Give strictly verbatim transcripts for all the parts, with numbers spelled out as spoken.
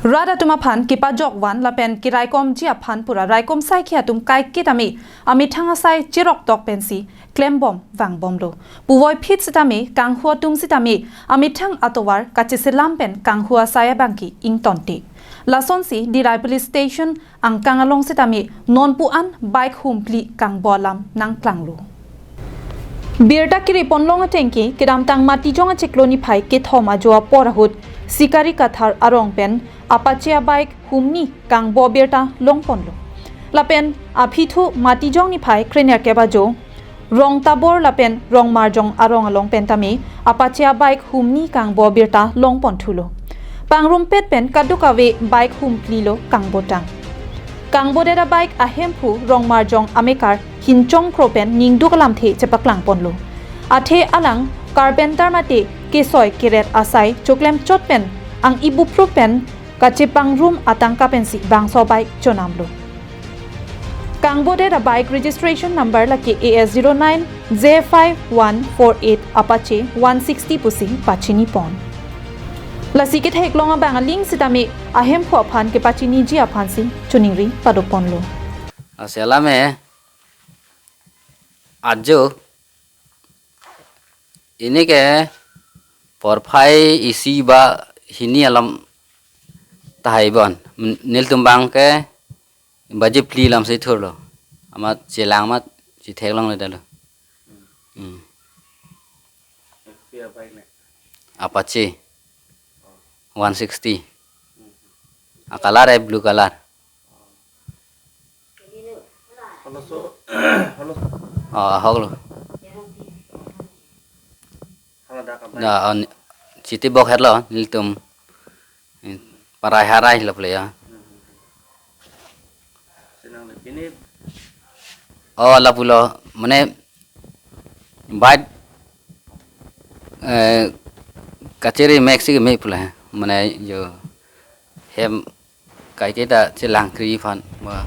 Rat atum aphan kepajokvan lapen keraikomji aphan pura raikom saikhi atum kaiketa me amethang asai cheroktok pensi klembom vangbomlo. Puvoiphit sitame kanghu atum sitame amethang atovar kacheselam pen kanghu asai abangke ingtonte. Lasonsi Dillai Police Station angkang along sitame nonpu an bike humphli kangbo alam nangklanglo. Birta kiri ponlong atengke kedamtang Matijong achiklo niphai kethom ajo apor ahut Sikari Kathar arong pen Apache abike humni kangbo birta longponlo. Lapen aphithu Matijong niphai krenerkep ajo Rongtabor lapen Rongmarjong arong along pentame Apache abike humni kangbo birta longponthulo. Pangrumpet pen kadokave bike humphlilo kangbotang. Kangbodet abike ahemphu Rongmarjong amekar Hinchong Kro pen ningduk alamthe chepaklangponlo. Athe alang carpenter mate kesoi keret asai choklemchot pen ang-i buprup pen kachepangrum atangka pensi bangso bike chonamlo. Kangbodet abike registration number lake A S zero nine Z five one four eight Apache one sixty pusi pachinipon. Lasi ketheklong abang aling sitame ahemphu aphan kepachiniji aphansi choningri padoponlo. Aselame ajo ini ke porphai isi ba hini alam tahai bon. Nelitum abangke baje phli alamsi thurlo. Amat chelang amat chetheklongledetlo. Hmm. Apache one sixty. A color hai blue color. Holoso, holoso. Oh, ahoklo. Haladak abike. Na, on, chiti bok herlo, nelitum. Parai harai lo pule ya. Senang le pini. Oh, lapulo, mane, bike, eh, kachiri meksi me pule, mane, jo, hem, kaiketa chelangkri aphan ba.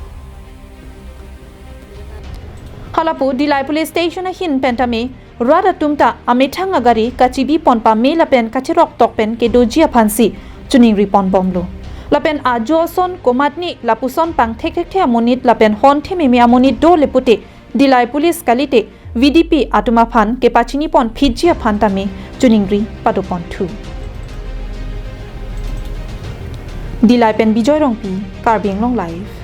Halapu Dillai Police Station ahin pentame rat atum ta amethang agari kachibi pon pame lapen kacheroktok pen kedoji aphansi choningri ponbomlo. Lapen ajo ason komatne lapuson pangthekthekthe amonit lapen honthememe amonit dole pute Dillai Police kalite V D P atum aphan kepachini ponphitji aphan tame choningri padoponthu. Dillai pen Bijoy Rongpi, Karbi Anglong Live.